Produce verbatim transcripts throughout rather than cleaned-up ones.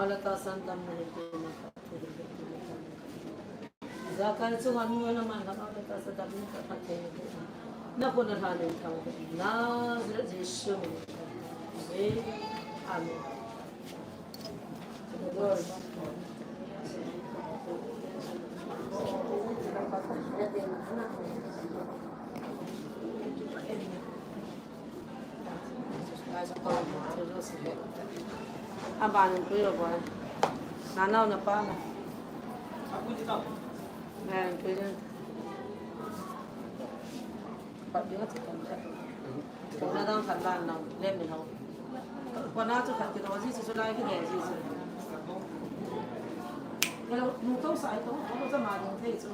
Lata sandam nahi ke na. Jakai chunga nunga na man lama lata sandam nahi ke. Na khut na lha nei thang. Nazareth Jesu. Amen. Amen. Abanin pui lo boy. Nanao napa na. Abanin pui lo. Pat ding a chapang ka. Kona dang khat dan dang lem min hau. Kona chu khat kido ji chu lai kido ji chu. Hello, nu to sai to, ko cha ma ding thei chu.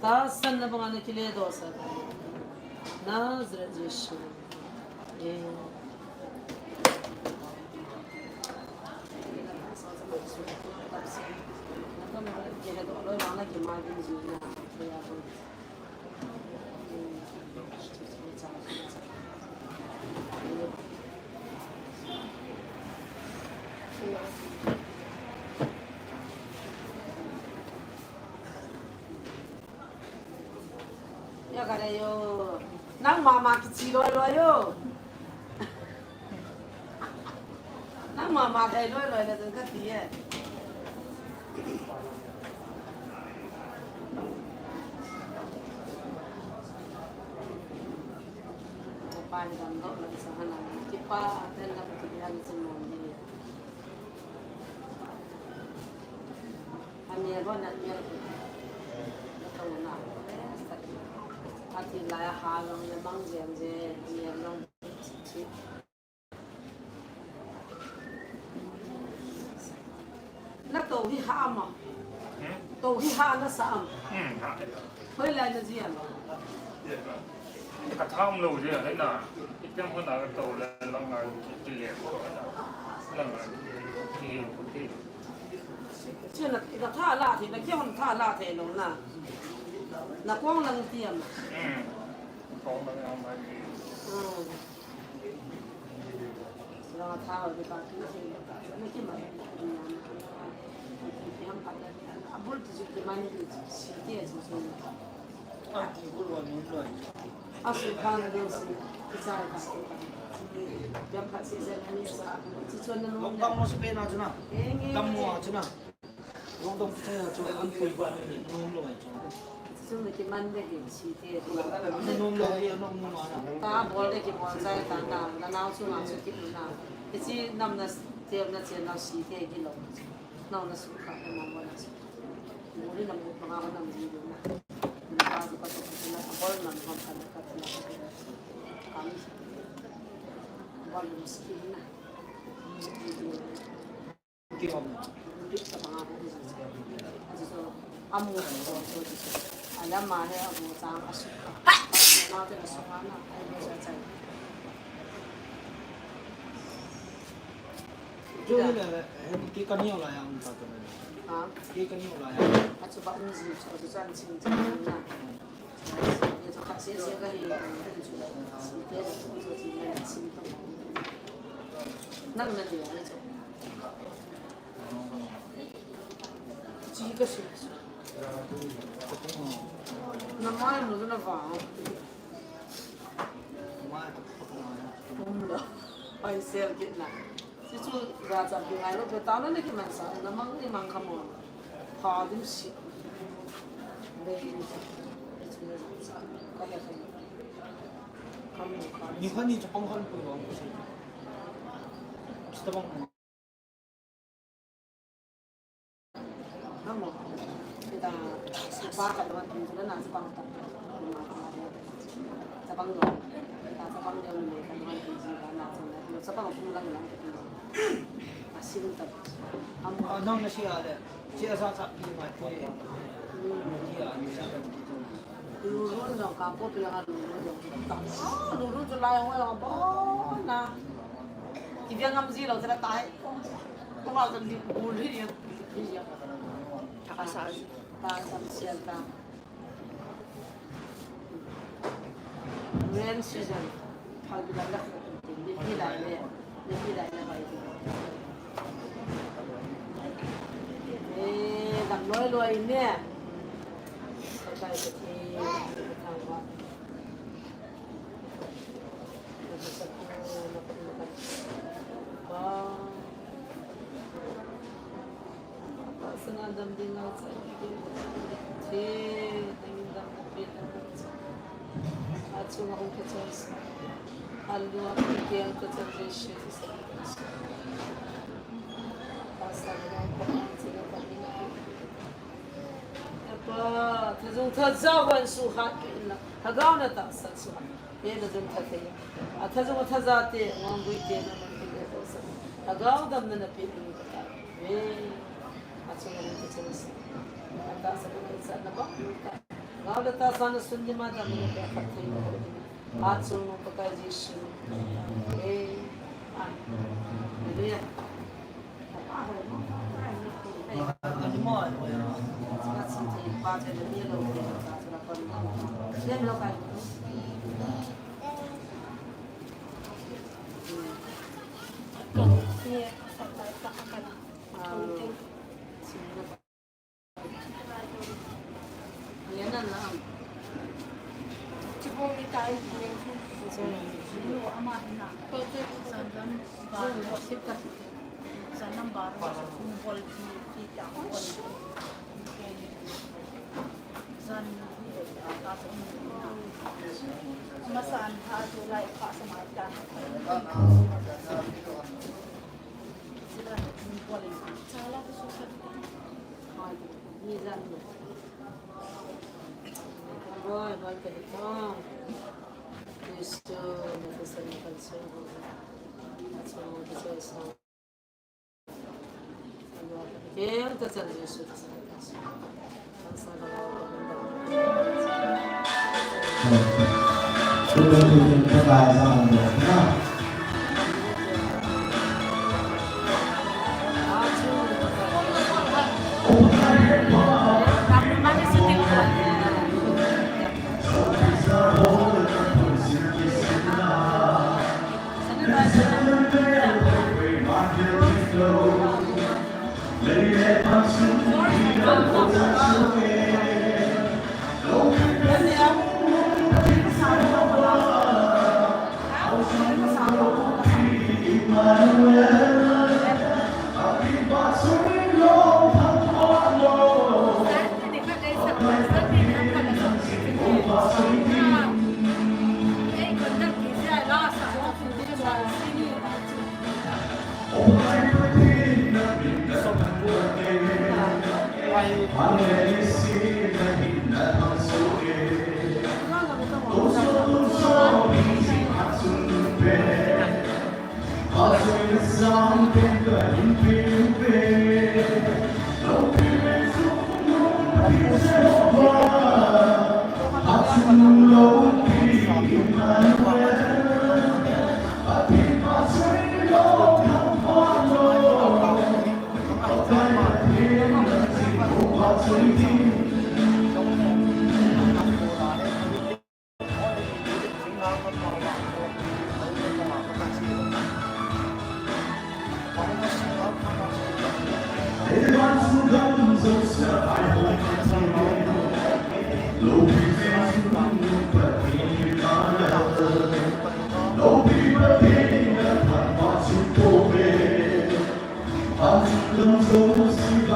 Tahsan na banga na kile dosa. Nazareth Jesu. Amen. Ya kare yo. Nang mama kichi loi loi yo. Nang mama thei loi loi le tun kati e. Pa ni dam do la sa hana. Kipa ten la kati ya ni sin mon ni. Amiel ho na miel. Ati lai a ha long le mang jem je, amiel long. Na to hi ha ma. To hi ha na sa am. Hoi lai na ji am. Ka tham lo je, hai na. Item ho na ka to le lang a ki le ko na. Lang a ki ki. Chu na, na tha la thei, na kihon tha la thei lo na. Na kong lang ti am. Kong lang am. Lang a tha ho de ka ki thei. Na ki ma. Ki ham pa. A bul ti ju ki mani ki si ti a ju. A ti bul wa mi lo. A su khan do si, ki sa ka. Jam khat si zen ni sa. Chi chuan na nom. Kam mo su pe na chu na. Kam mo chu na. Long dong pe na chu an pui ba ni nom lo chu. Chi chuan na ki man de hi si te. Na nom lo hi nom nom na. Ta bol de ki bol sai ta na. Na nau chu na chu ki na. Ki chi nam na te na che na si te ki lo. Nau na su kha na mo na su. Muri na mu pa nga nam ji na. Na pa ka to ka na bol na mo ka na ka na. Kam. Bol mu ski na. Ki om. Muri ka pa nga ko ji. Aji so amu ko so ji. Ala ma he amu chang asu. Ma te na su na. Ai mo sa chai. Joi le, eh, ke kani ola yang ta to. Ha? Ke kani ola yang. Achu ba un ji chu chu chan chin chan na. Ye chu kha se se ka hi. Nang na de ni chu. Chi ka se. Na mai mu na va. Pai sel kit na. Sichu ja cha bi ngai lo pe ta na ni ki man sa na mang ni mang kamo. Pha dim si. Be ni. Sichu ni sa. Ka he ka. Kamo ka. Ni khan ni chapang khan pu lo. Chapang. Namo. Kita, sipa ka doan tin, sila na sipa ka. Sipa ka doan. Kita sipa ka doan ni ka doan tin, sila na sipa ka doan. Sipa ka doan lang lang. Asin ta. Am, ah, nang na siya le. Siya sa sa ni ma te. Hmm. Siya ni sa. Lulu jong ka po pila ka lulu jong. Ah, lulu chu lai hong la ba na. Ki veng am ji lo chu la tai. Ko ma jong di bul hi ya. Hi ya. Ta sa. Ta sa sian ta. Rain season. Phal bila la. Ni hi lai le. Ni hi lai le bai. Eh, dam loi loi ne. Ka kai ka thi, ka thang wa. Ka sa ku, na ku, na ku. Wow. Sana dam ding a sa. Thi, ding dam na pi na. Achunga hung ka chance. Alua ka kiang ka chance. Apa, thajung thaja wan su ha ke na. Lhagao na tahsan su ha. He na jung tha thei. A thajung thaja te, ngam bui te na man ke ko sa. Lhagao damna na pe ni ka ta. Ve. Achunga hung ka chance. A tahsan na sa na ba. Lhagao le tahsan na sun ni ma damna na pe khat thei na. Achung Pakai Jesu. Amen. Hallelujah. Amen.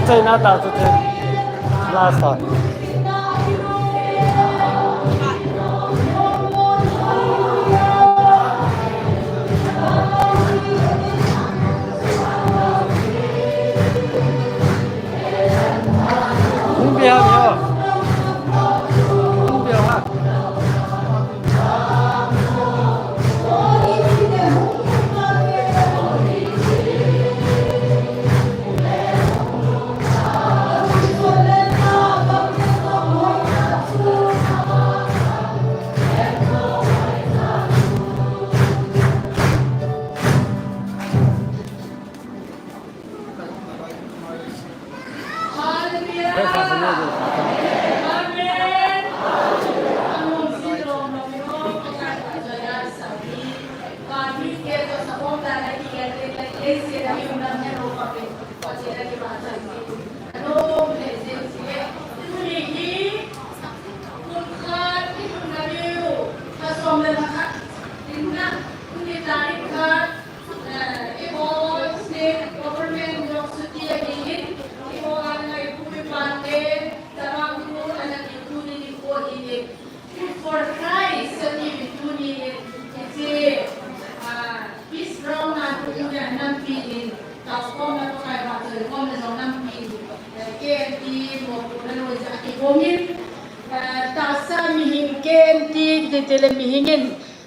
China ta chu te. Last one. Hung bia ni o. Hung bia ha. For Christ, ati mi tuni in, hiche, ah, peace ground a tuni a nampi in, taokhomna, Pakai vahchoikhomna jong nampi in, eh, K N T mopohna noiya kigong in, eh, tahsa mihing K N T kiti le mihing in,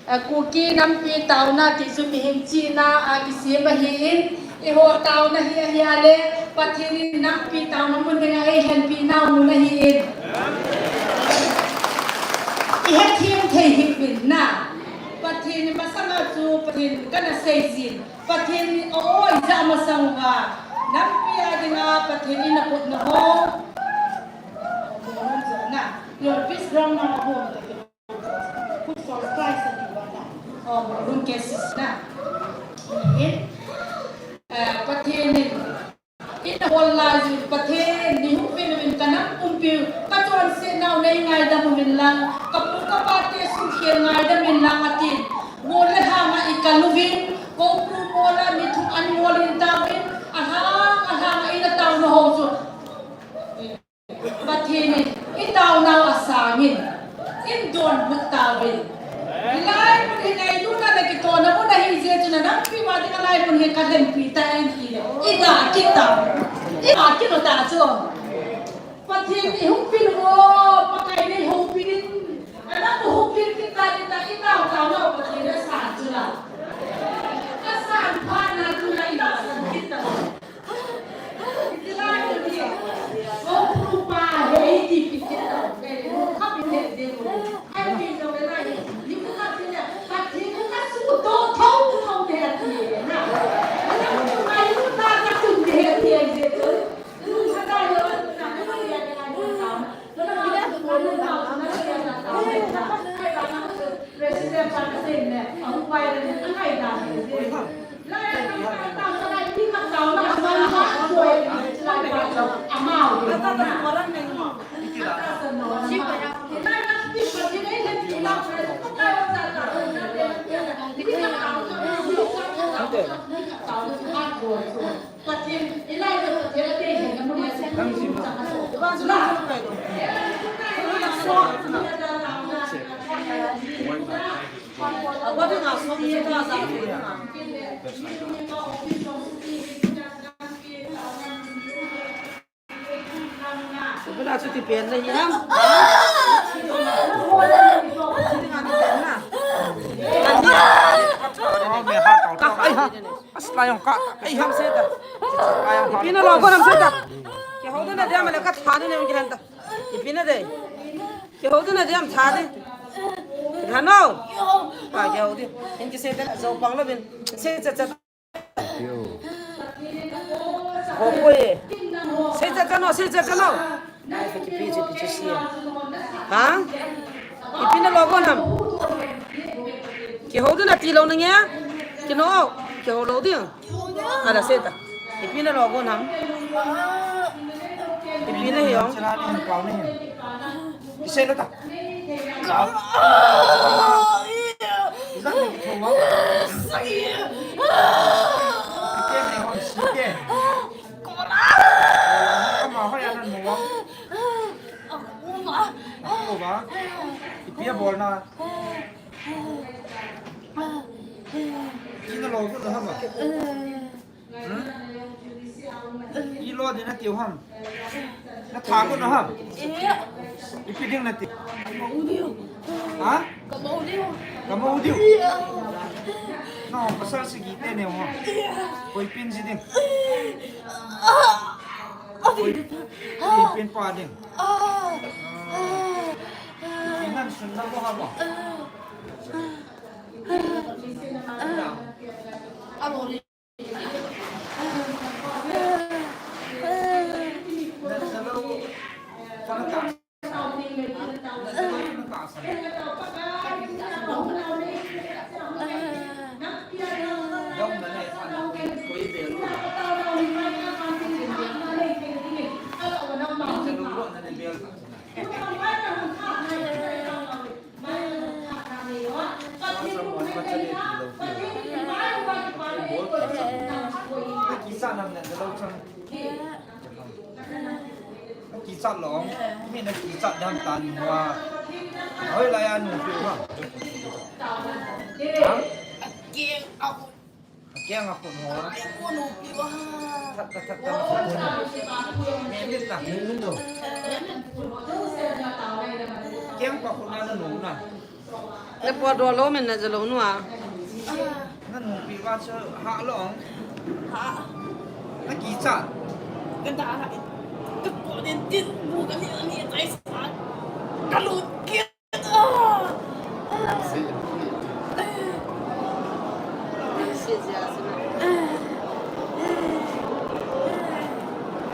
eh, Kuki nampi taona ti chu mihing chihna a kisem ahi in, Eiho taona hi ahi a le, Pathen in nampi taona mun dinga eilhenpi nau mun ahi in. Ihethem thei hih uvin na. Pathen in masanga chu, Pathen kana seijin. Pathen in oi ja masang uva. Nampi a dinga Pathen in apotna ho. Your peace ground na home. Food for Christ ati uva na. Oh, room cases na. Amen. Eh, Pathen in, in hol lai jin Pathen, nei hung pen uvin ka nam pumpi u, ka chonset nau nei ngaidam uvin lang, ka pu ka pa te sumkhel ngaidam in lang atin. Mol le hanga i kal uvin, Koupru mol a ni thum an mol in tauvin, alhang, alhang a in a taona ho chu. Pathen in i taonau asang in, in donbut tauvin. Hilai mun hi ngailutna le kitona mun ahi jeh chun, nampi ma dinga lai mun hi ka lhenpi tai ti le, i ga kit tau. I ga kit lou ta chu. Pathen in hung pin o, Pakai in hung pin in. Ana hung pin kit ta ni ta, i tao taonau Pathen in asan chu la. Asan phat na chu la i ga san kit ta. President pa ka sen ne, a hung pai le, a ngai da ne. Bula chu ti pen na hi ham. Ka ai ha. As la yong ka ai ham se ta. Ipi na lo ko nam se ta. Kihou ding na diam le ka tha ding ne kiran ta. Ipi na de. Kihou ding na diam tha ding. Hano. Pa kihou ding. In ki se ta zo pang lo bin. Se cha cha. Ko ko ye. Se cha cha no, se cha cha no. Ai, kipi chu, pi chu sia. Ha? Ipi na lo ko nam. Kihou ding na ti lo na nge. Kino, kihou lo ding. Ala se ta. Ipi na lo ko nam. Ipi na hi ong. Isei lo ta. Izan na kitho wa. Ike, ike. Ipi a bolna? Ina lo got ham? Hmm? Ilo ding natiu ham? Natha got ham? Ipi ding natiu? Ha? Kamou diu. Kamou diu. Na pasal sagi te neo ham? Koipin ji ding? Koipin pa ding? Inan sun na mo ham? Kichat lo, mi na kichat dam tan wa. Hoilai a nu pi wa. Ha? Keng a khun ho. Ai, ko nu pi wa. That, that, that, that. Me, me, ta. Me, me, to. Keng pa khun na nu na. Na po do lo men na jalo nu a. Na nu pi wa chu ha lo. Ha. Na kichat. Ka da ha. Ka po den tin bu ka ni ni tai sa. Ka lu ki.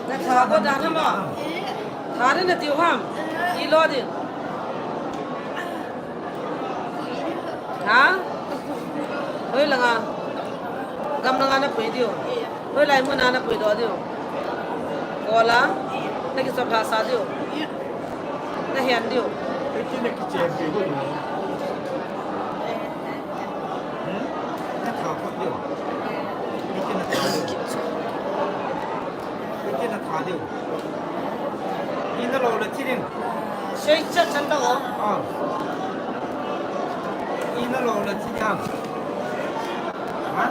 Natha got dan ham? Tha ding natiu ham? Ilo ding. Ha? Hoilanga? Gam langa napui diu. Hoilai muna napui doh diu. Kol a? Nakichop lhah sa diu. Nahen diu. Hiti nakichen diu. Hmm? Natha got diu. Hiti natha diu. Hiti natha diu. Ina lo le thi ding. Sei chat chat ta o. Ah. Ina lo le thi ding. Ha?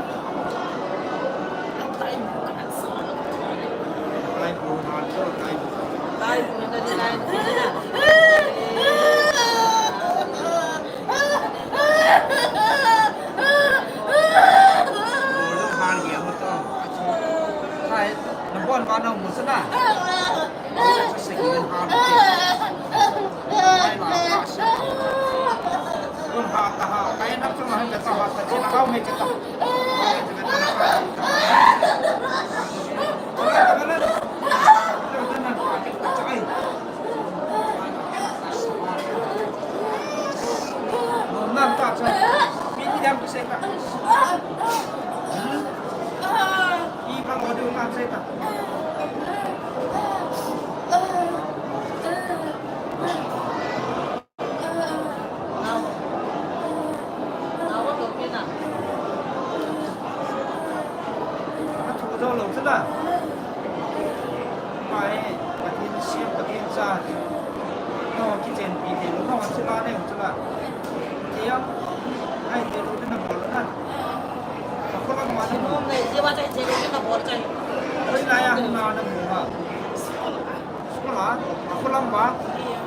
School a, a kholam ba.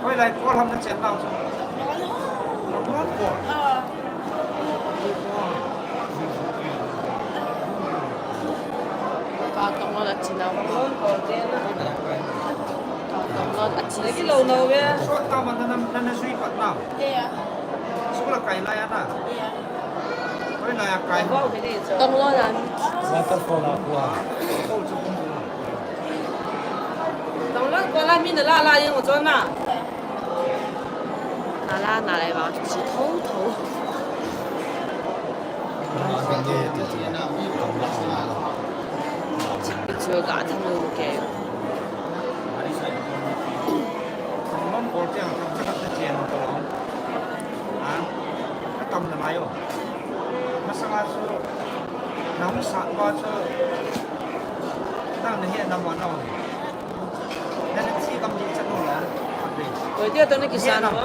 Hoilai kholam na chen nau chu. Tonglon ko. Ka tonglon a chi nau. Ka tonglon a chi. Lagi lo nau ve. Sot ta man na na na sui pat nau. School a kai lai a na. Hoilai a kai. Tonglon a. Waterfall a kua. Ko chu kum. Tonglon ko la mi na la la yeng u chon na. Na la na lai ba chu tho tho. Chu ga tha nu ke. Tonglon ko te ang ka ka te chen ko. Ha? Ka tam na mai o. Masanga chu, nang sat pa chu, nang na hian na mo na. Na na chi kam di chan lo la. Koi dia to na kisan mo?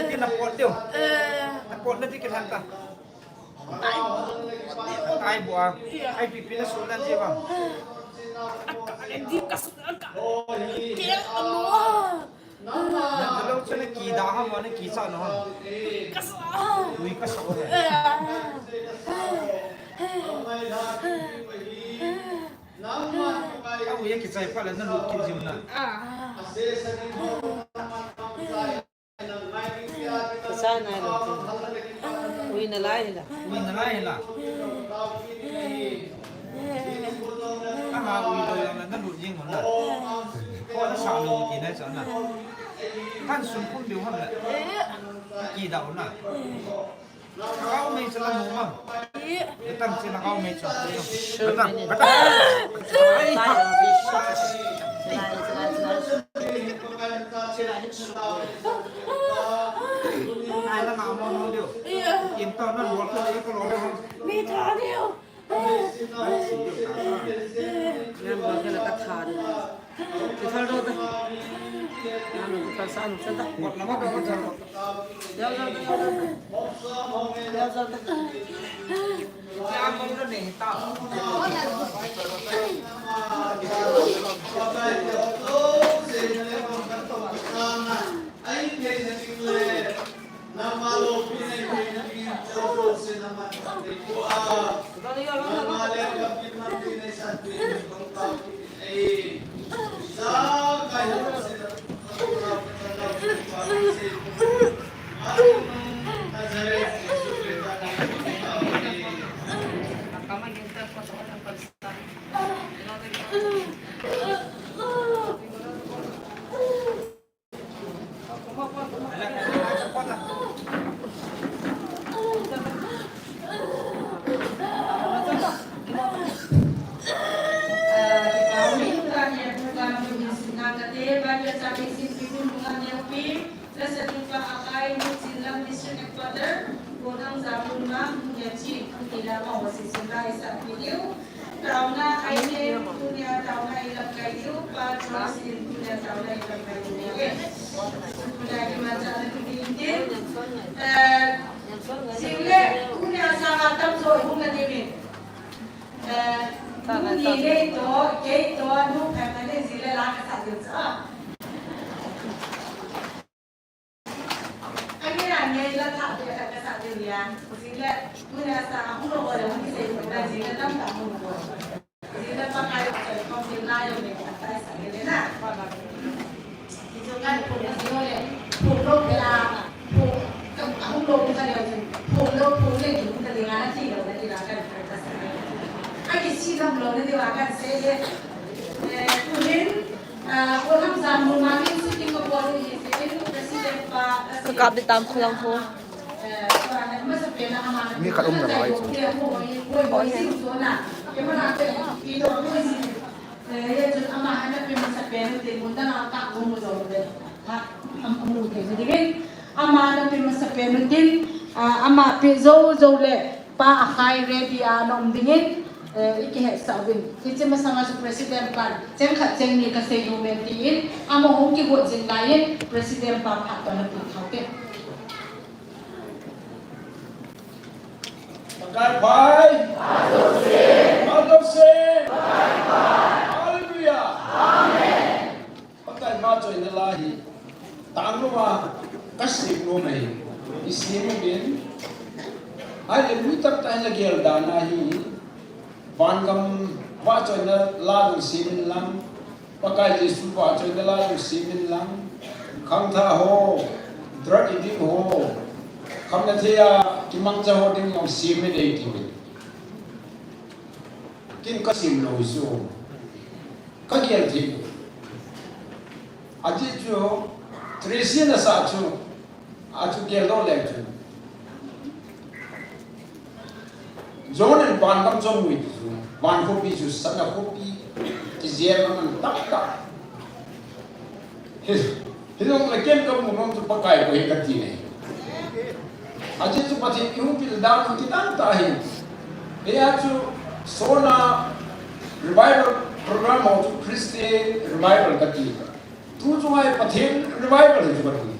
Iti na pot diu. Na pot na ti kilhan ta. Ai bua. Ai pipi na sun na ti bang. Aka le di ka sun aka. Ke anu a. Na lo chana ki da ha mo na ki sa no ha. Ka sa. Ui ka sa. Au ye kichai pha le na lut kit jing na. Kichai nai lou. Ui nalai hila. Ui nalai hila. Aha ui lou jong le na lut jing na. Ko na sa lou ti na cha na. Kan sun kum diu ham le. Ki da na. Lagao mei chu la nu mang. Ih. Betam chu lagao mei chu. Betam, betam. Ai. Ai la na mo no diu. Ih. Im to na lo ko ko lo diu. Mi tha diu. Yan bol ke la ka tha diu. Kithal ro ta. Yan kithal sa nu sa ta. Bot na ma ka kithal ro. Yau yau ta, yau yau ta. Yau yau ta. Yau yau ta. Ama ho seisun la isah pi diu. Taona ahi, tunia taona ilamkai diu, Pa Johnson tunia taona ilamkai diu. Tunia imacha na tu din din. Eh, jing le, tunia sanga tamjo hung na diu in. Eh, nu ni le to, kei to, nu pha pha le jing le la kasa diu cha. Ange ange la tha pe khat kasa diu ya. Jing le, tunia sanga hung lo le hung sei na jing le tamtah hung lo. Jing le Pakai choi khom jing la jong le khat tai sa le na. Ti chu kan phun na jing le, phun lo pe la, phun, kan hung lo ka le jing, phun lo, phun le jing ka le nga na ti lo na ti la kan kan ka sa. Ai ki si lo lo na ti wa kan sei le. Eh, tuhin, Ka kap di tam kholang ho. Mi khat um na lai chu. Ama na pe masa pen u tin, ah, ama pe jou jou le, Pa Akhai ready a na um dingin, eh, i kihetsah uvin. Hiche masanga chu President pan, cheng khat cheng ni ka sei nom e tin, ama hung kigot jing lai in, President pa phat toh na pe thau te. Pakai pai. Hallelujah. Amen. Pakai vahchoina la hi, tanglouva ka sim nom ahi, i sim uvin. Ahile mi tamtah in agel dan ahi, vangam vahchoina la jong sim in lang, Pakai Jesu vahchoina la jong sim in lang, khangthah ho, drug addict ho, khamna thei a kimangcha ho ding jong sim in ei tiu in. Kin ka sim lou chu. Ka gel thei. Ajeh chu, Tracy in asah chu, achu gel lou le chu. John in vangam chu amui chu, van khopi chu, sana khopi, kijel aman tamtah. Hi, hijongle ken ka mu nom chu Pakai bou ahi kati ne. Ajeh chu Pathen i hung pil dan u kidang tah ahi. Hia chu Sona revival program ho chu Christian revival kati. Tu chunga hi Pathen revival hi chu kati.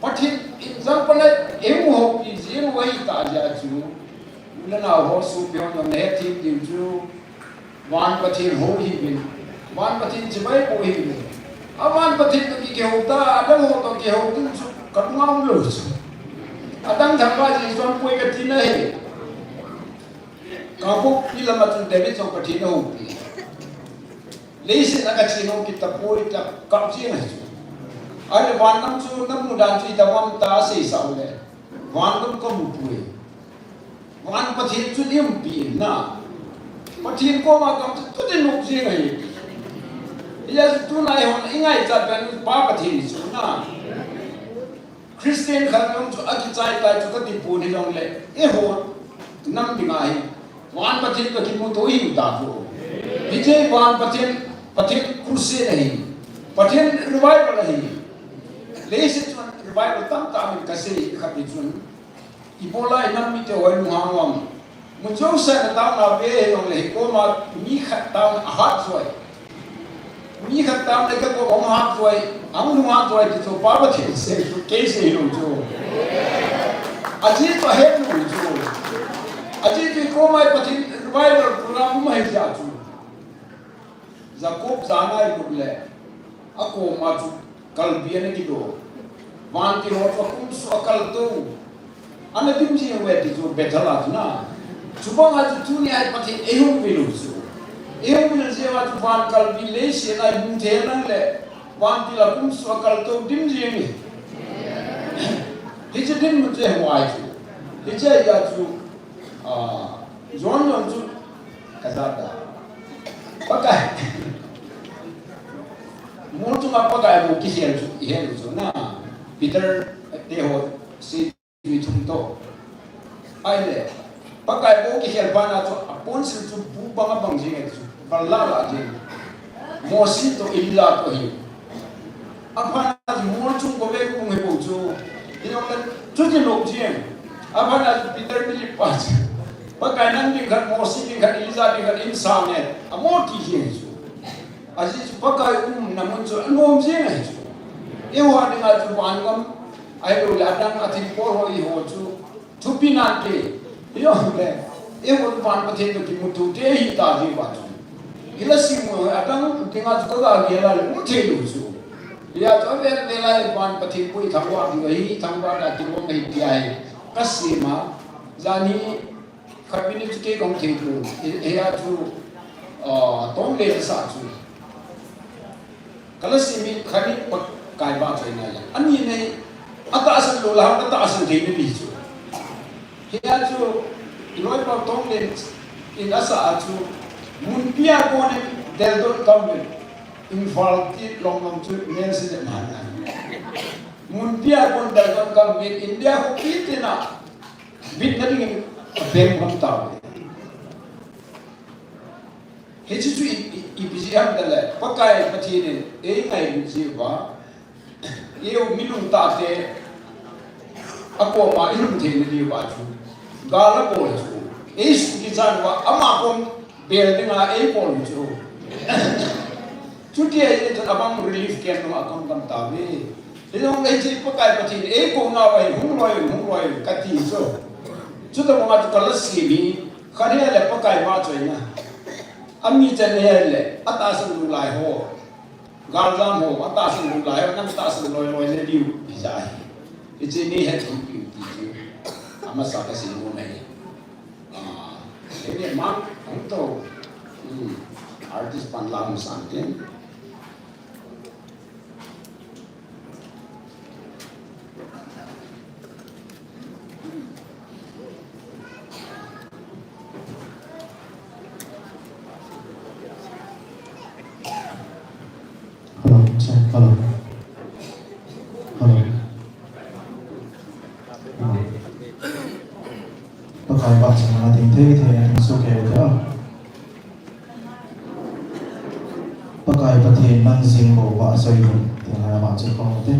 Pathen in jang panai i hung houpi jing u ahi tah jeh a chu. U le nao ho sopi ho jong nahet them diu chu. Van Pathen hou ihiuvin. Van Pathen chibai bou ihiuvin. A van Pathen toh ki, kihou ta, adang ho toh kihou ding chu kalunga um lou chu. Adang thangvah jeh chun poi kati nahi. Kangpokpi lama chun David jong Pathen ahoupi. Leiset a kache nom kit tapoi tia kap jeng ahi chu. Ahile vangam chu namu dan chu itobang ham tia seisah u le. Vangam kamu poi. Van Pathen chu i umpi in na. Pathen koma gam chu tutin nop jeng ahi. Hijeh chun tuna eihon i ngaichat pen Pa Pathen chu na. Christian khat jong chu akichai tai chu kati pon hijongle, eiho nam dinga hi van Pathen toh kimuto ihiu ta chu. Hiche van Pathen, Pathen crusade ahi. Pathen revival ahi. Leiset chun revival tamtah min kasei khat hi chun. Ibola inam mite ho lunghang uvam. Mu jouse na taona ve hijongle hi koma mi khat taona ahat joi. Mi khat taona ka koma hung hat joi, ahung lunghang joi ti chu Pa Pathen sei chu, kei sei lou chu. Ajeh chu ahet lou chu. Ajeh chu koma Pathen revival program um ahi jeh chu. Jacob jana ilut le, akoma chu kalbi ana kido. Vantil ho chu akum suh a kaltou. Ana dim jing uve ti chu Bethel a chu na. Chubang a chu tuni a hi Pathen eihung vil u chu. Eihung vil jeh uva chu van kalbi leiset a imu thei nang le. Vantil akum suh a kaltou dim jing e. Hiche dinmun chu eihung ai chu. Hiche a chu, ah, John jong chu Kajata. Pakai. Mol chunga Pakai bou kikhel chu, ihet u chu na. Peter te ho seijui thum toh. Ahile. Pakai bou kikhel phat na chu, aponsil chu bu bang abang jing e chu. Val lah lah jing. Mosi toh Elijah toh hi. Aphat na chu mol chung ko ve kung he bou chu. Hijongle chuti lou jing. Abana chu Peter Philip pa chu, Pakai nang ding khat, Mosi ding khat, Elijah ding khat, in sang e, amo ti jeng chu. Ajeh chu Pakai umna mun chu anom jeng ahi chu. Eiho dinga chu vangam, ahilouleh adang athilbol ho eiho chu thupi nante. Eiho le, eiho van Pathen toh kimuto te hita jeh uva chu. Ila sim u adang dinga chu kaga gel a le mu thei lou chu. Hijeh chun avel vel a le van Pathen poi thangvah ding ahi, thangvah da kilom ahi tia hi kasei ma. Jan hi khat minute chu kei kahung thei pon. Hi, hia chu, ah, Tonglen asah chu. Kala simi khat in Pakai vahchoina ahi. Ani nei, atahsan lou lah a, atahsan thei nadi chu. Hia chu, iloipa Tonglen in asah a chu, munpi a konin deldon kaum in, Imphal ti long lam chu mel si de man a. Munpi a kon deldon kaum in, India khopi tina, bitna dingin apeng ngam tauve. Hiche chu i, i, ipi jeh ham tile, Pakai Pathen in eingailut jeh uva, eiho mi lungtah te akoma ilhun theina diuva chu gal abol chu, eisuh kichat uva, ama kom bel dinga eibol u chu. Chuti ahijeh chun abang relief camp nunga akam kam tauve. Hijongle hiche Pakai Pathen in eikou nauva hi hung loi un, hung loi un kati chu. Chuti banga chu kala simi, khat hile Pakai vahchoina. Ami chan hile, atahsan lou lai ho. Galjam ho, atahsan lou lai ho, nang tahsan loi loi nadiu, ijat hi. Hiche neihettheipiu ti chu. Amasa kasei nom ahi. Ah, ene mang, hung to. Hmm. Artist pan la hung san tin. Hello, check, hello. Hello. Ah. Pakai vahchoina ding thei thei a ding soh kei u te. Pakai Pathen nang jing bou vahchoi in, tin la vahchoi khom u te.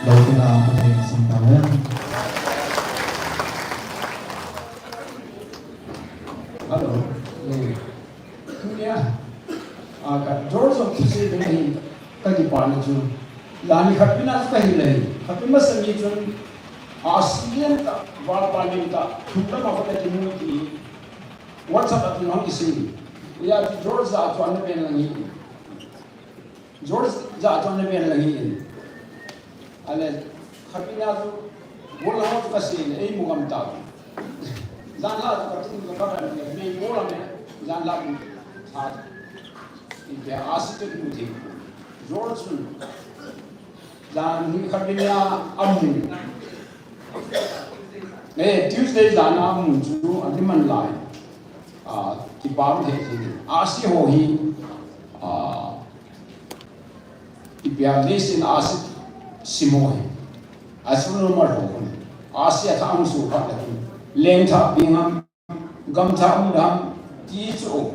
Lo tuna Pathen sing tahen. Hello. Tunia, a, ka George of Tuesday ni ka kipana chu. Lani khat pina chu ka hi lei. Khat pina sami chun, a, silian ta, val panin ta, thum lama khat kimu ti. WhatsApp a tun hong kisei. Ya chu George a chu ana pen lang hi. George ja chu ana ven lang hi in. Ale, khat pina chu, bol la ho chu ka sei le, ei mu gam ta. Jan la chu ka tun ka ka le, mei bol la me, jan la chu. Sa. Ipi a si te mu te. George chu. Jan ni khat pina a mu. Eh, Tuesday jan a mu chu, a di man lai. A, kipam the hi. A si ho hi. A, Ipi a leiset a si sim ho hi. A si lo ma ho hi. A si a thang su pha la hi. Leng tha pi ngam, gam tha um dam, ti chu.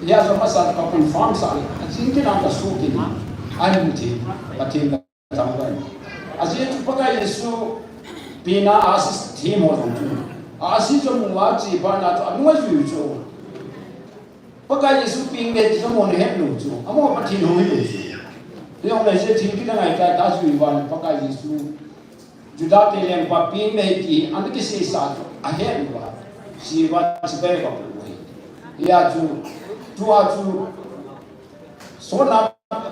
Ya so masa ka confirm sa le. A jing ki na ka su ki na. Ai mu ti. Pathen ka Ajeh chu Pakai Jesu pina a si thim ho jong chu. A si jong mu a chi pa na chu a nung a jui chu. Pakai Jesu ping le ti jong mu na het lu chu. Amo Pathen hung hi lu chu. Jong le se thil kit a ngai ta ta jui van Pakai Jesu. Juda te lengpa ping le ti an kisei sa chu. A het lu va. Si va chi bai va pu hi. Ya chu. Tu a chu. So na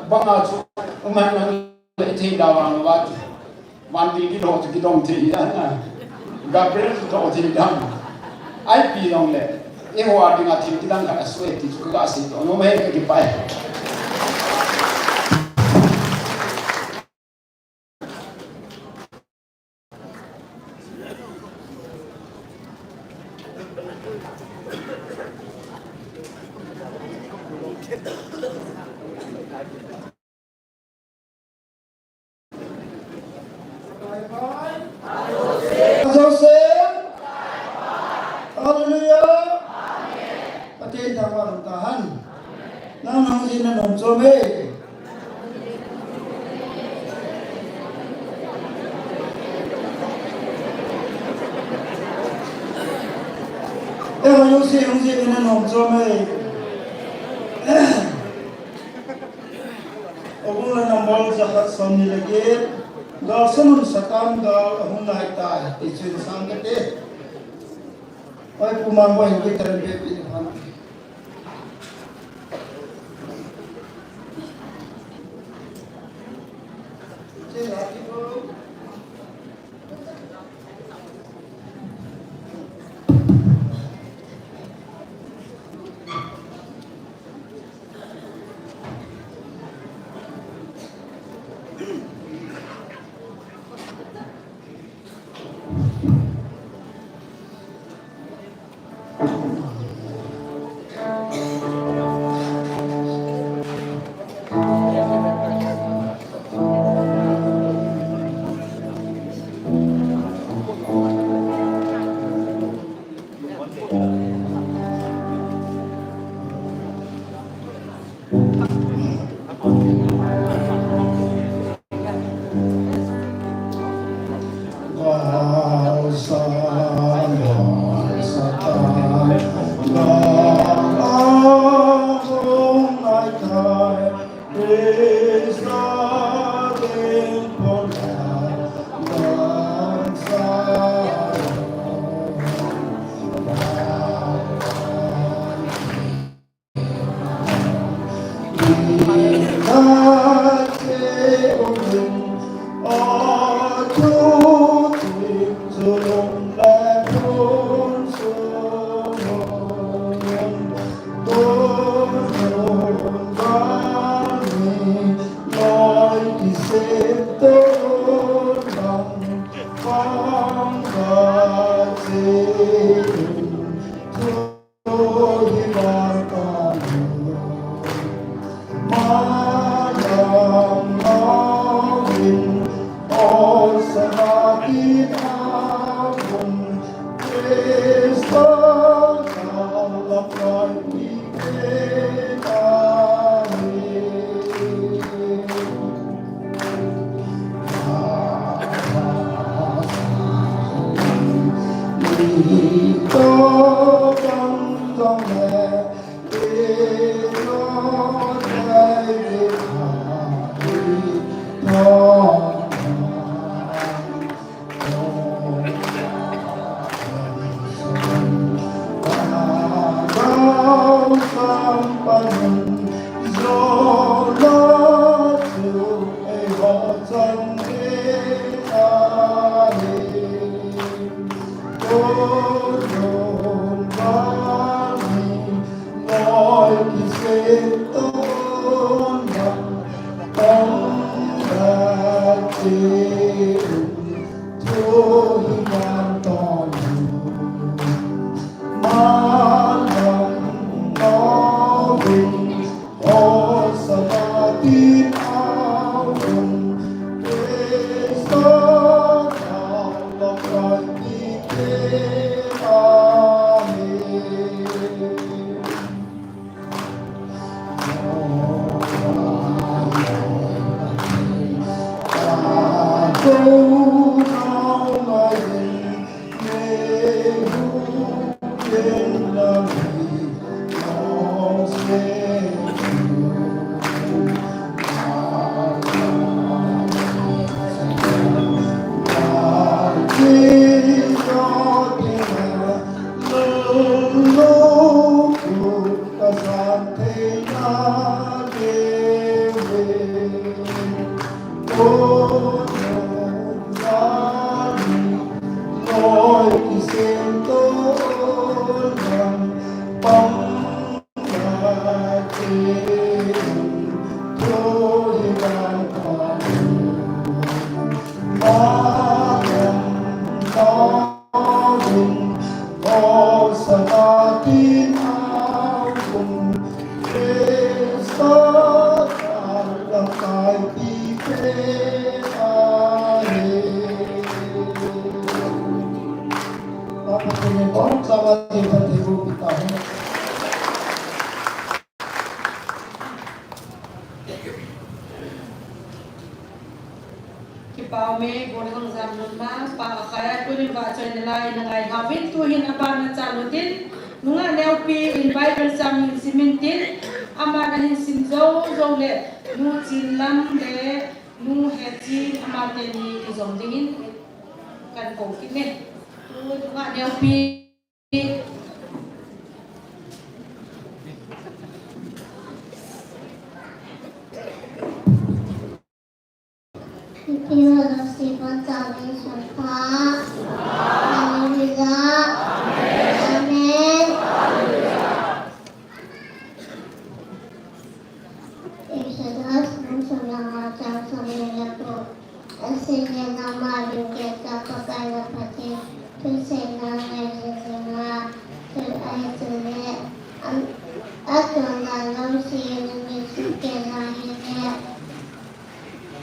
bang a chu. Um han na Ithei da vang va chu. Van ti kidong chu kidong thei a na. Gabriel chu dong thei da. Ai pi long le. Eiho a dinga thil kidang khat a soi ti chu ka sei to. Nom he ka kipai. Joseph. Hallelujah. Pathen thangvah in tahen. Nang nang jin na nom chom e. Eh, hung jin, hung jin na nom chom e. Ahung la number jakhat somni le get, gal sanun satam gal ahung lai tai, ti chun sang kate. Oi, pu Mangboi hin guitar be pi ni phan. Che la ti ko. Kipah ume, Golhang Jamnunma, Pa Akhaya, tunin vahchoina lai, na ngai hauvin, tuhin aban na chan utin, nungah neopi in Bible chang hin simin tin, aman ahin sim jou jou le, Nu Chinlam le Nu Hechin, amateni kijom dingin, kan kou kit ne. Tu nungah neopi. Hallelujah. Amen. Exodus bung som le nga chang som le ko. Aseina nangma lim gei tah Pakai na Pathen thuseina ngai jing jinga, thil ahi chule, am, atona lungset nangin sukeh na hile.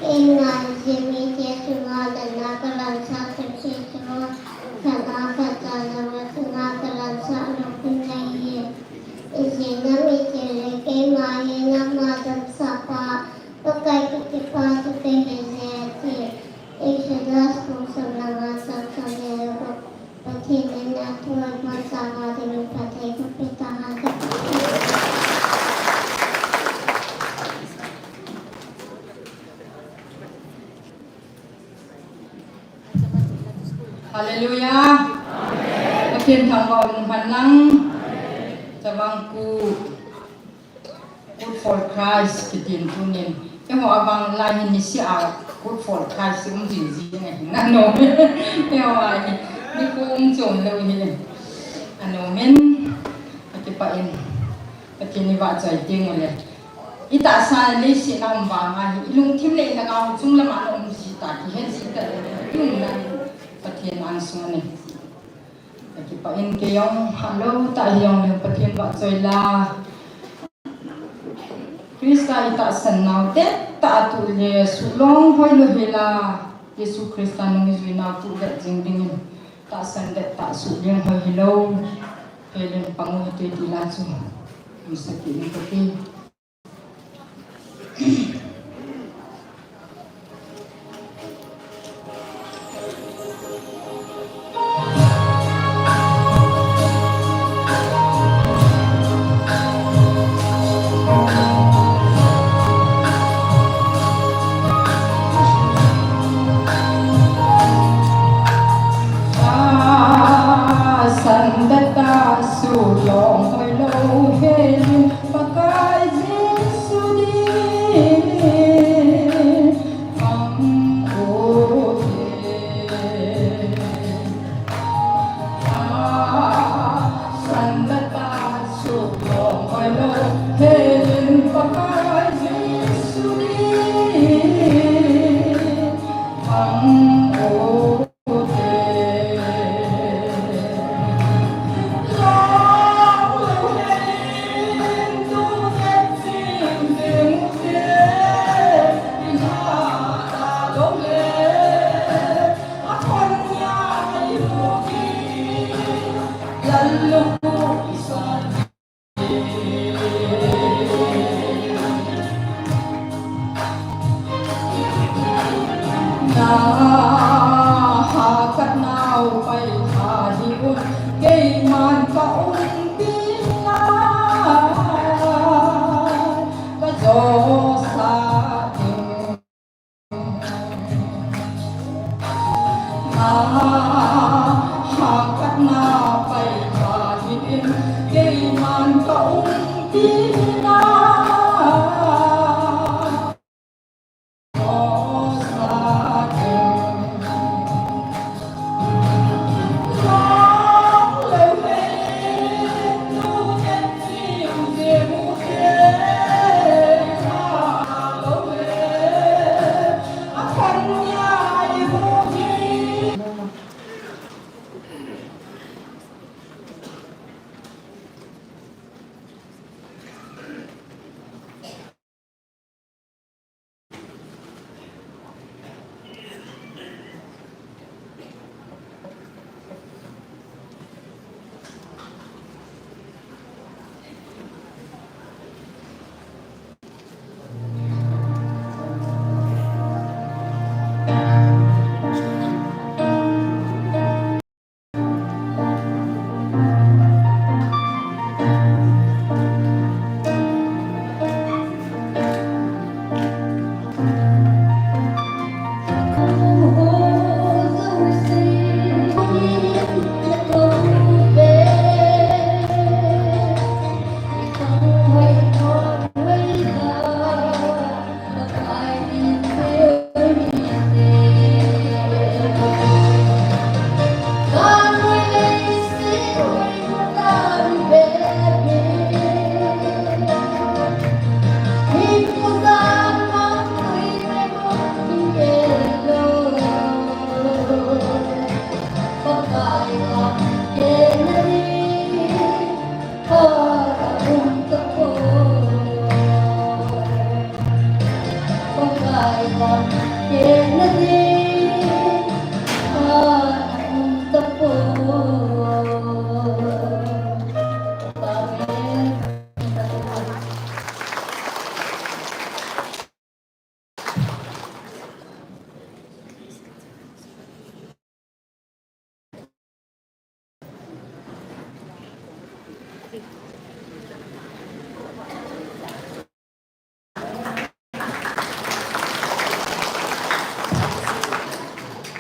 Keima jeh mite chunga natna kalan sah themse chu, khat a khat chanlou a chunga kalan sah lou ding ahi. Ijeh inem itile keima hi nangma damsahpa Pakai kakipah chu kahi jeh ahi. Exodus bung som le nga chang som le gup. Pathen in athu aban sanga dingin phatthei kape tahen. Hallelujah. Pathen thangvah in umhen lang. Chavang Kut. Kut for Christ, kitin tunin. Eiho avang lai hin niseh a Kut for Christ um jing jing ahi. Anom in. Eiho a hi. Nikho um chom lou hi. Anom in. Akipah in. Pathen i vahchoi teng ule. I tahsa leiset a um vang ahi. I lungthim le i lhagao chung lama na um jita. Kihen jita. I umna. Pathen angsunga nei. Akipah in kei jong, halou tah hijongle Pathen vahchoi la. Christa i tahsan nau tah a tu le, suhlong hoilou hela, Jesu Christa nung i jui nau tu le jing dingin, tahsan le tah suhleng hoi hilou, helen pang u hite ti la chu, um sah kit in kati. Tahsan le tah suhlong hoilou helen Pakai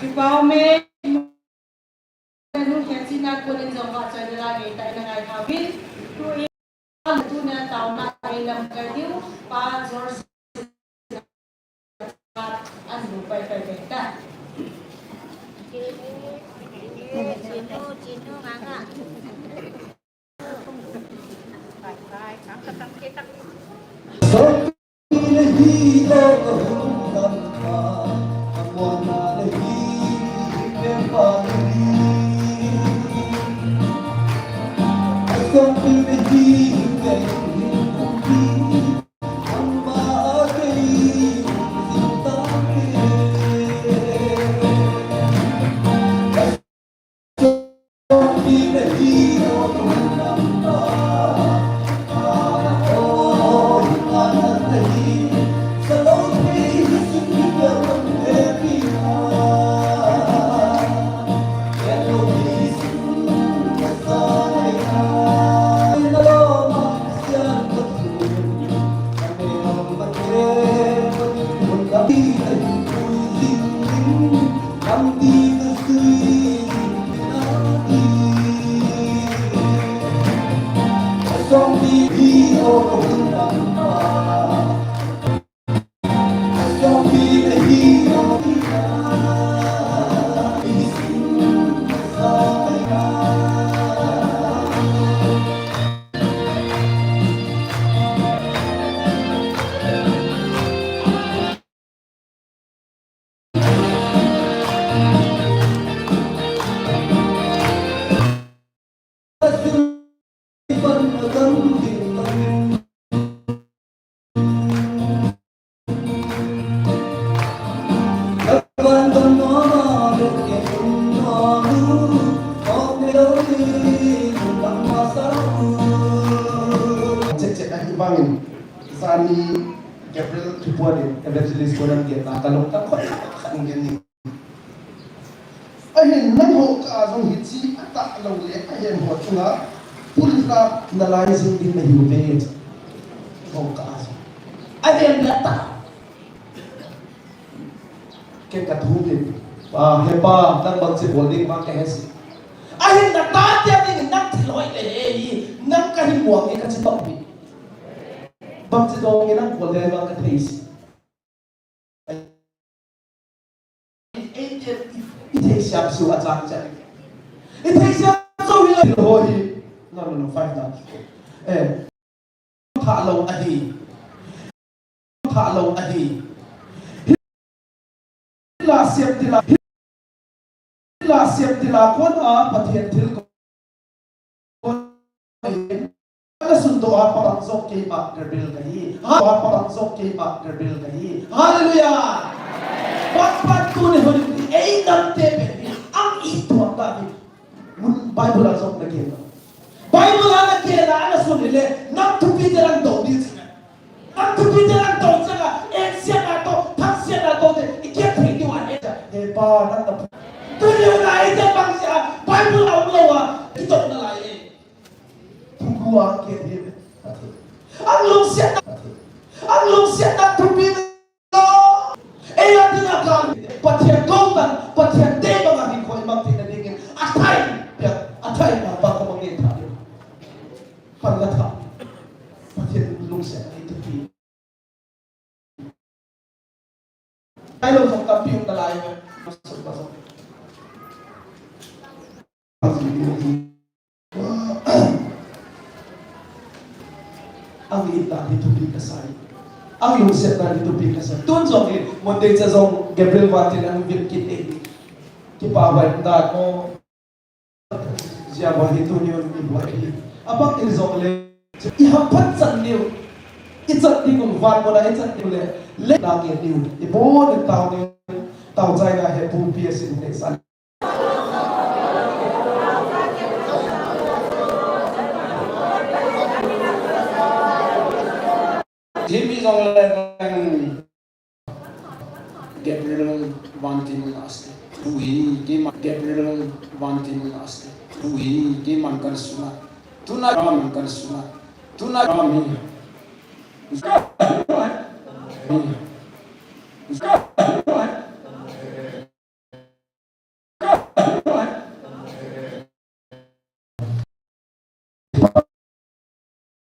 Kipah ume, nu Khechina konin jong vahchoina la neitah in angaitha uvin. Tuin, tunia taona eilamkai diu, Pa George an bu pai pai pai ta. Sami Gabriel Kipuan in evangelist ko nan gen na ka long ka khoi ka khang gen ni. Ahin nangho kah a jong hichi atah lou le ahin ho chunga pulsa nalai jing ding nahiuve. Ho kah a jong. Ahin nata. Ken ka thum in, "Pa, he pa, nang bangchi bol ding vang ka he si. Ahin natate ding nang thilhoi le he hi, nang kahin muang hi kachi tong hi. Bangchi dong hi nang bol le vang ka thei si." I, i, i, i thei siam su a chang chang. I thei siam su hi lo hi. No, no, no, five down. Eh. Thah lou ahi. Thah lou ahi. Hila siam tila. Hila siam tila kon a Pathen thil kon. Ana sun to a pa bang jong keima Gabriel kahi. Ha, pa bang jong keima Gabriel kahi. Hallelujah. Pat pat tu ni hon ei nam te pe. Ang i tuang ta ni. Mun Bible a jong na gen. Bible a na gen a na sun le, nang thupi te lang do di chang. Nang thupi te lang do chang a, en sia na do, thang sia na do te, i kiat thei di wan e cha. He pa, nang na. Tu ni na i te bang sia, Bible a um lo a, i do na lai e. Thupi a kiat hi. Ang lungsiat na. Ang lungsiat na thupi Ei, a dinga kal, Pathen koutan, Pathen te banga hinkho i mang theina dingin, a thai, pia, a thai na pa ka mang ngen tha ding. Pan la tha. Pathen lungsiat na i thupi. Ai lo jong ka piu na lai. Ang itna hi thupi kasai. Ang lungsetna hi thupi kasai. Tun jong hi, Monday cha jong Gabriel Vantil ang vin kit e. Kipa vai da ko. Jia vai hi tuni un i vai hi. Abang i jong le. I hamphat chan diu. I chan ding un van mona i chan diu le. Le na ke diu. I bon tao diu. Tao chai na he pu pi a sin he san. Himi jong le Gabriel Vantin Asti. Hui, kima Gabriel Vantin Asti. Hui, kiman kan suna. Tuna man kan suna. Tuna mi.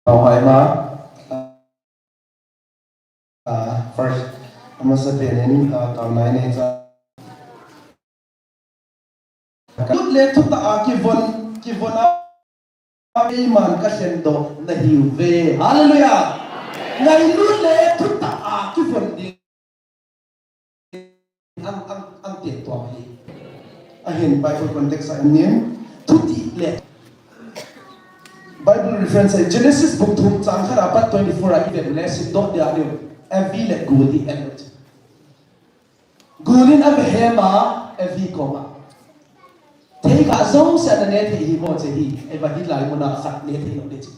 Tao hai ma. Ah, first, amasa penin, ah, tao nai nei cha. Lut le thutah a kivon, kivon a Keiman ka lhendoh nahiuve. Hallelujah. Ngailut le thutah a kivon ding. Ang, ang, ang tieng tuam hi. Ahin Bible context a inin thuti le. Bible reference a Genesis book thum chang khat apat twenty-four a i vet le simdoh dia diu. Evi le Guli en. Gulin a vehem a, Evi koma. Thei kha jouse a na ne thei hi mo che hi, Evi hi lai muna khat ne thei lo de che.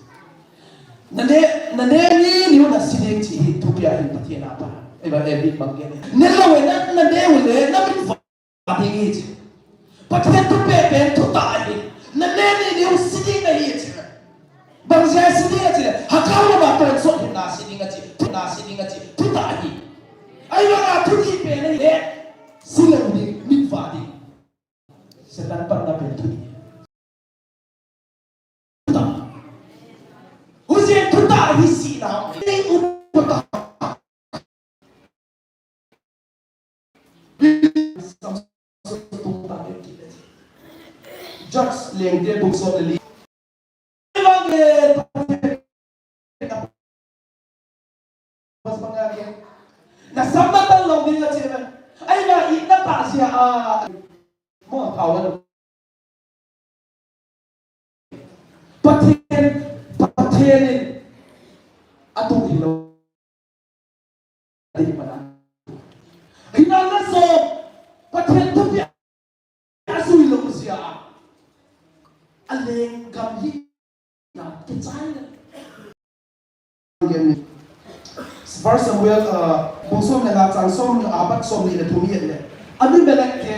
Na ne, na ne ni ni na si ding che hi, thupi a hin Pathen a pa. Evi, Evi bang ke ne. Ne lo e na, na ne u le, na min va ding hi che. Pathen thu pepen thutah ahi. Na ne ni ni u si ding na hi che. Bang jeh a si ding a che, Hakao lama tonsot hin na si ding a che, thu na si ding a che, thutah ahi. Ahivanga thuti pen ahi le, si lou ding, mit va ding. Satan panna pen thuti. Thutah. Hujeh thutah ahi si na, ni u thutah. Judges lengte bung som le li. Na sam na tal lo ding a che na. Ai na i na ta sia a. Mo thao na. Pathen, Pathen in a tung hi lo. Hinala jong, Pathen thupia a jui lo jia a lenggam hi na kichai le. First Samuel, uh, bung som le nga chang som, uh, apat som ni le thum i et le. Abimelech te,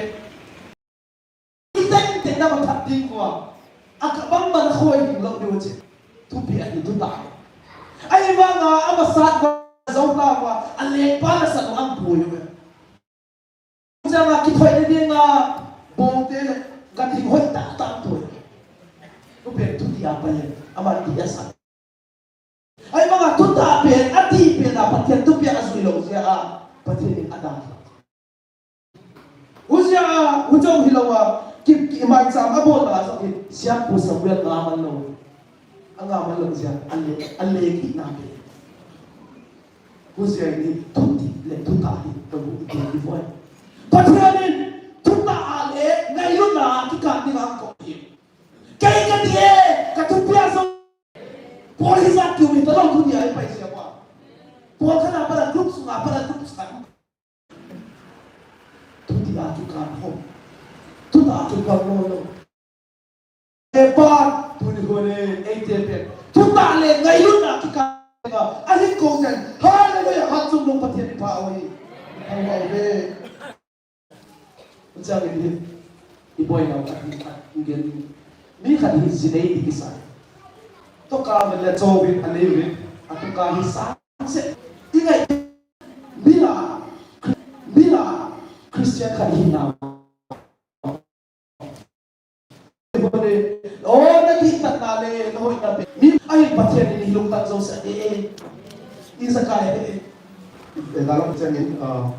i teng teng na ma that ding kua. A ka bang man khoi ding lo diu che. Thupi a hi thu ta. Ahivanga, a masat kua, zong ta kua, a lengpa na san ang pui u. Changa kithoina dinga bongte le ganhing hoi tah tah tu. Tupen thuti a pai, aman ti a sa. Ahivanga thutah pen, ati pen a Pathen thupi a zui lo jeh a, Pathen in a dan. Huzia a, hujong hilou a, ki, ki maicham a bol na sa ki, siam pu Samuel nga man lo. A nga man lo jia, a le, a le ki na pe. Huzia in thuti le thutah hi, ka bu i ti voi. Pathen in thutah a le ngailutna a kikah ding a ko hi. Kei ka ti e, ka thupi a so. Paul hi jat kiu mi ta lo thuti a i pai sia pa. Paul ka na pa la group sunga, pa la group sunga. Thuti a kikah ho. Thutah a kikah lo lo. E pa, tuni hone, eite pen. Thutah le ngailutna kikah a, a hin ko jen. Hallelujah, hat chungnung Pathen in pha ahi. Pha ahi ve. Chang in hi. I boina khat hi khat, i gen. Mi khat hi jinei di kisa. Toka vel le cho vel, a lei vel. A toka hi sa se. I ngai. Mi la, mi la, Christian khat hi na. O, na kitatna le, na hoina pen. Mi ahin Pathen in i lungtang jouse a, e, e. I sa ka, e, e. E, da lo chang in, ah,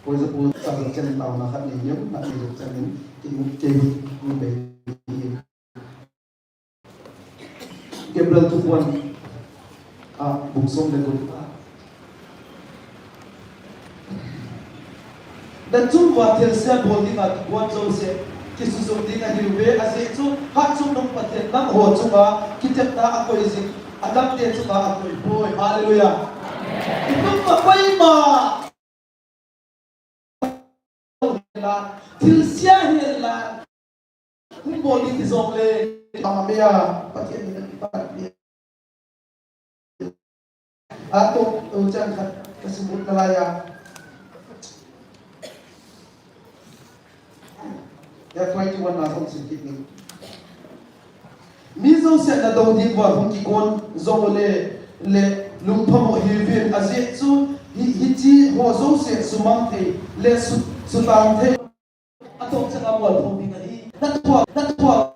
ko i sa pu, sa sa chen tao na khat ni yem, na ni lo chang in, ki mu, ki mu, mu be. Gabriel thupuan, ah, bung som le gup. Na chung uva thilse bol dinga kibol jouse, kisujum ding ahiuve, ajeh chu, hat chungnung Pathen nangho chunga kitepna akoi jing, adangte chunga akoi poi. Hallelujah. Itum ma koi ma. Thilse hi la. Hung bol ding ti jong le, ama mea, Pathen in a kipat mea. A to, to chang khat, ka simut na lai a. Ya twenty-one na jong sim kit ni. Mi jouse nadou ding uva hung kikon jong le, le lungphamo hiuvin, ajeh chu hi, hiche ho jouse sumang thei le su, sutang thei. Atong chang a mual phong ding ahi. Na thua, na thua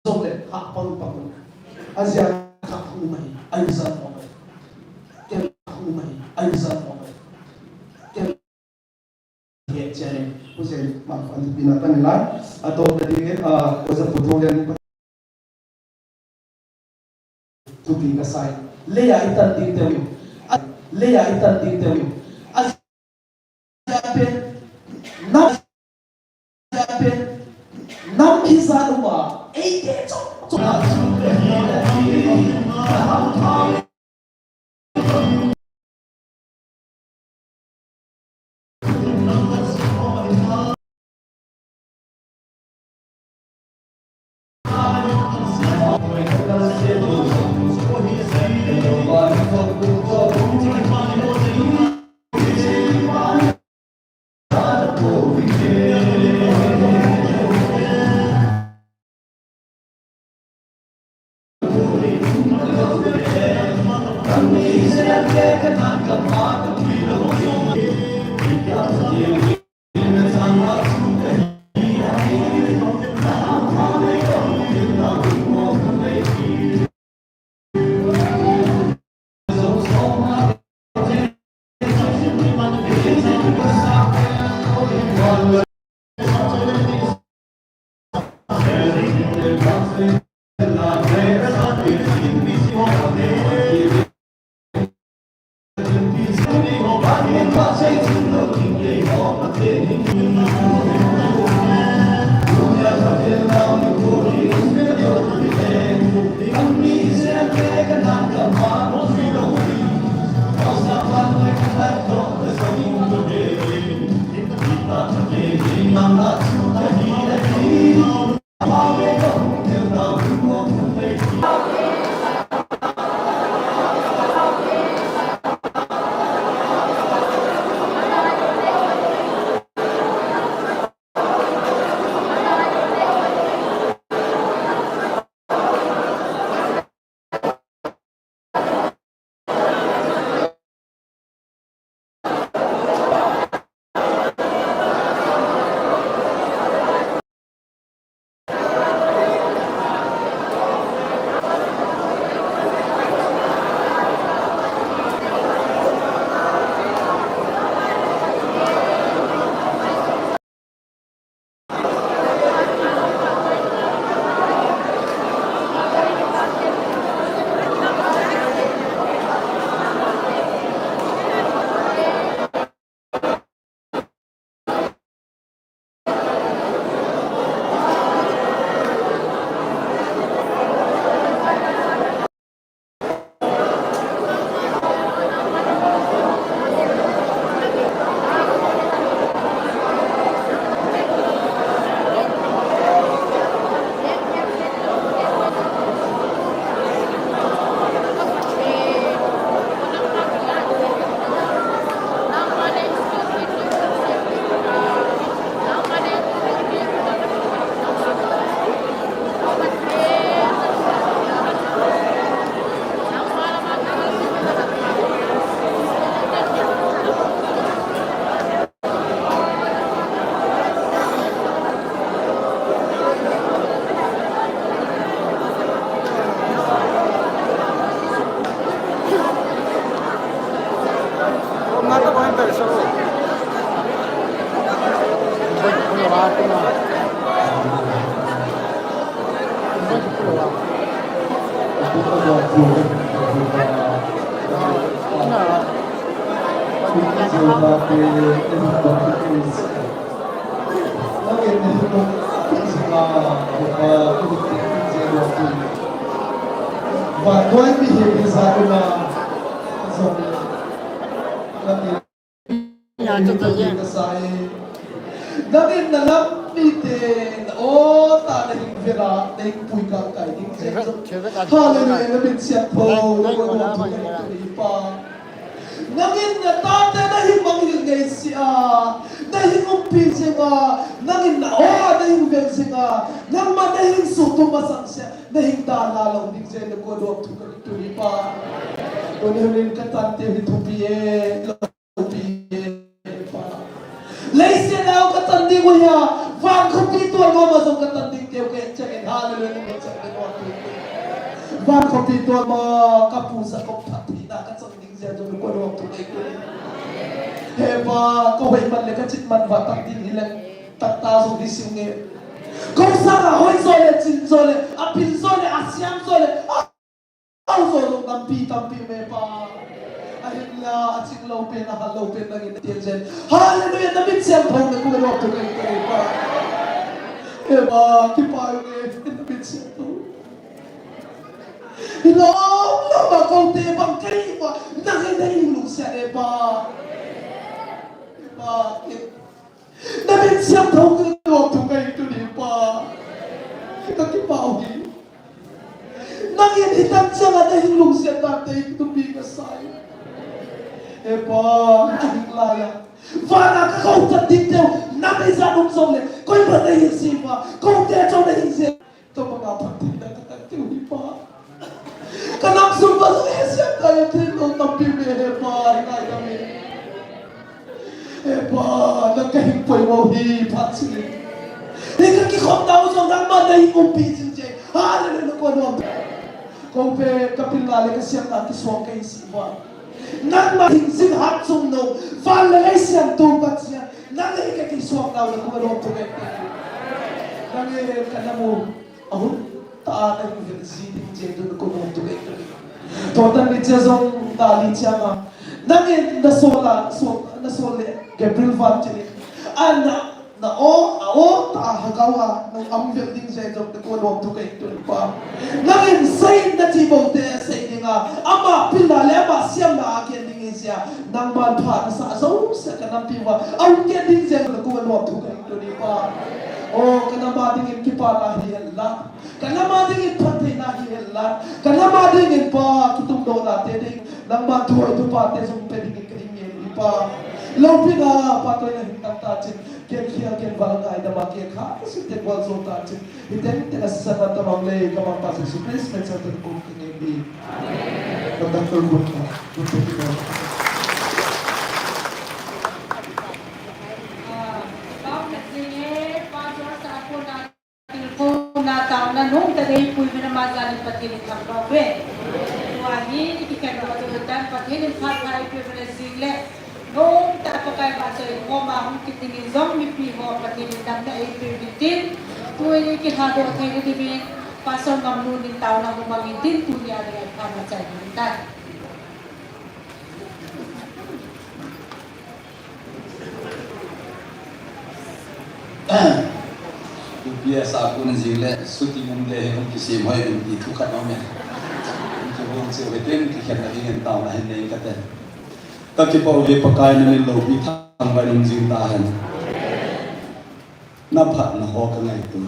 jong le ha pang pang. Ajia kha khu mai, ai sa phong mai. Kel khu mai, ai sa phong mai. Kel He channel, huzeh, ma, an pina tan la, a to ta ding, a, ko sa pu thong len, tu pi ka sai. Leia i tan ding te u. A, leia i tan ding te u. A, ja pen, na, ja pen, nam hi sa lu ma, ei te cho, cho. Nangin na lam mite na o ta na hing vela na hing pui kang kai ding. Hallelujah, na min siam tho. Nangin na tate na hing manghil ngei sia, na hing umpi jeng a, nangin na o na hing vel jeng a, nangma na hing sutu masang sia, na hing da la lo ding jeng na ko dok thu ka tu hi pa. Ko ni hmin ka tante hi thupi e. Leiset a ka tan ding u hia, van khopi tual ngam a jong ka tan ding teu ke, chang in hallelujah, chang in. Van khopi tual ma ka pu sa ko phat hi na ka chang ding jia jong ko lo tu ke. He pa, ko hoi man le ka chit man va tan ding hi le, tak ta jong hi sim nge. Ko sa ra hoi jo le, chin jo le, a pil jo le, a siam jo le, a Au zo lo tampi, tampi me pa. Ahinla, aching lo pen, ahal lo pen, nangin na tian jen. Hallelujah, na min siam thong na kung lo tu kai kai pa. E pa, kipa yo e, na min siam thong. Ilo, lo ma ko te bang kai pa, nangin na ing lu sia e pa. E pa, e Na min siam thong ka lo tu kai tu ni pa. Ka kipa u hi. Nangin hitan chang a na hing lungsiat na te tu pi ka sai. E pa, ka hing la ya. Vana ka kau ta dik teu, na me za nung zong le, koi pa na hing si pa, kau te chau na hing si. Tua banga phattheina ka tang tiu hi pa. Ka nam sung pa sung he siam ta ya thil lo tampi me he pa, hi ngai ta me. He pa, na ka hing poimo hi phat sini. Hi ka kikhom ta u zong nangma na hing umpi jing je. Hallelujah, na ko nuam. Ko pe ka pil la le ka siam na kisuang ka hi si pa. Nangma hing sing hat sung no. Van le lei siam tu pat siam. Nang le hi ka kisuang na u na ko nuam tu ke. Nang le ka namu. Ahun ta na hing vel ji ding je tu ko mo tu ke tu. Tua tan ni che zong ta li che ma. Nangin na so la, so, na so le Gabriel van che ni. An na, na o, a o ta ha ka wa, na am vel ding je zong ko mo tu ke tu pa. Nangin sei na chi bo te sei ding a. Ama pil na le ama siam na a ke ding i sia. Nangman pha na sa zo sia ka nampi va. Ahun ke ding je zong ko mo tu ke tu ni pa. O, ka nam a dingin kipana hi hen la. Ka nam a dingin phattheina hi hen la. Ka nam a dingin pa kitumdohna te ding. Nangma thuhoitu pa te zong pe dingin ka hing ngen hi pa. Lopina pa toina hing tam ta chin. Ken khia ken val ngaidam a ke kha. Ka site gwal zo ta chin. Hi teng teng a sisan na tamang le ka Mangpa Jesu Christ men sa ten kum ka ngen hi. Ka doctor Gun ka. Gun ka. Ah, Pastor Sakuna, tilkhouna taona nungta dei pui mina ma jani Pathen in thangvah uve. Tua hi i kikhen doh doh tan Pathen in phat pha eipeh uvin jing le nungta Pakai vahchoi khoma hung kit dingin jong mipi ho Pathen in damna eipeh uvin tin. Tui i kilhadoh theina dingin Pastor Ngamlun in taona hung mangin tin tunia ding a pha machai ding tan. Tupi a Sakuna jing le shooting um le hung kisem hoi ding ti thu khat om e. Kibang cheu hitin kikhenna dingin taona hin nei kate. Ka kipah uve Pakai na min loupi thangvah in um jing tahen. Na phatna ho ka ngaito.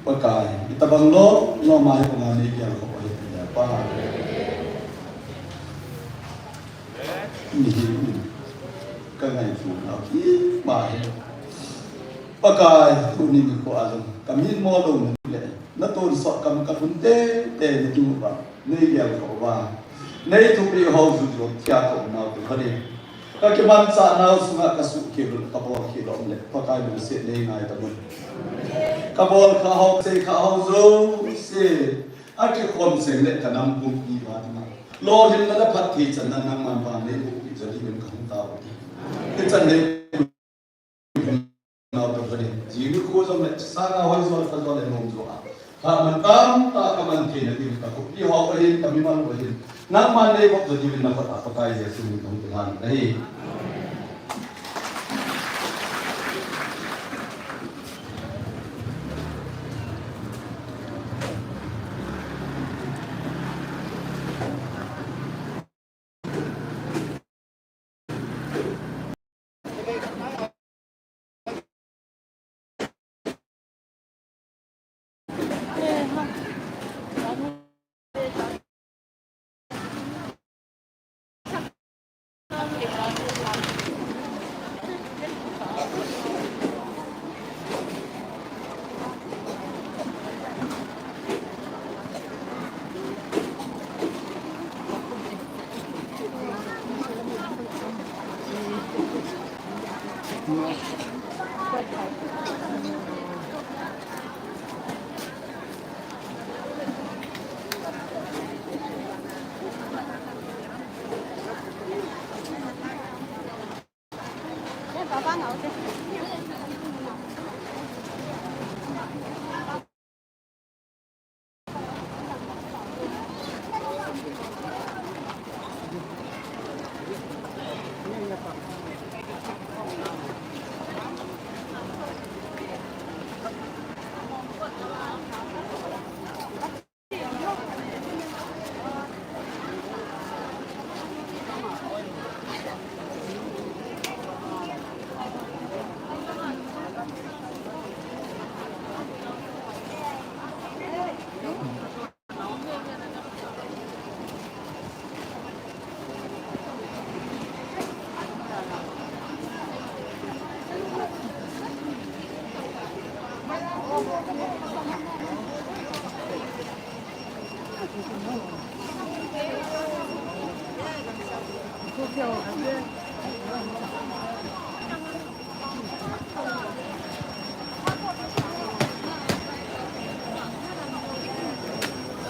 Pakai, itabang lom lom a hi panga nei gel kho hi ta pa. Mihem in ka ngaito nau hi ma hi. Pakai, tuni nikho a jong ka min mo lou na le na tonsot kam ka lhun teitei na tu va nei gel kho va. Nei thupeh ho ju jo thia ka um nau tu kha ni. Ka kimanchah nau sunga ka suhkhel u, ka bolkhel u um le, Pakai lungset nei ngai ta mun. Ka bolkhah ho, ka seikhah ho jouse, a kikhom seng le ka nam pumpi va ding a. Lolhinna le phatthei channa nangman vang nei boh pi jo dingin ka hung tao u. Kichan le nau ka jong in, jing nikho jong le, sanga hoi jo le, pha jo le, nom jo a. Kha man tamtah ka man theina ding ka khopi ho ka hin, ka mimal ho hin. Nangman nei vop jo diuvin na khut a Pakai Jesu min thum kilhan ahi.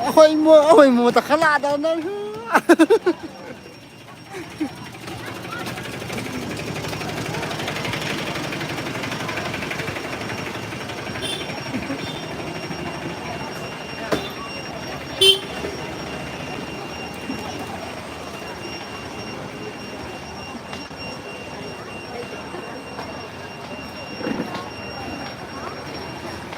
Ahoimo, ahoimo ta khala da na.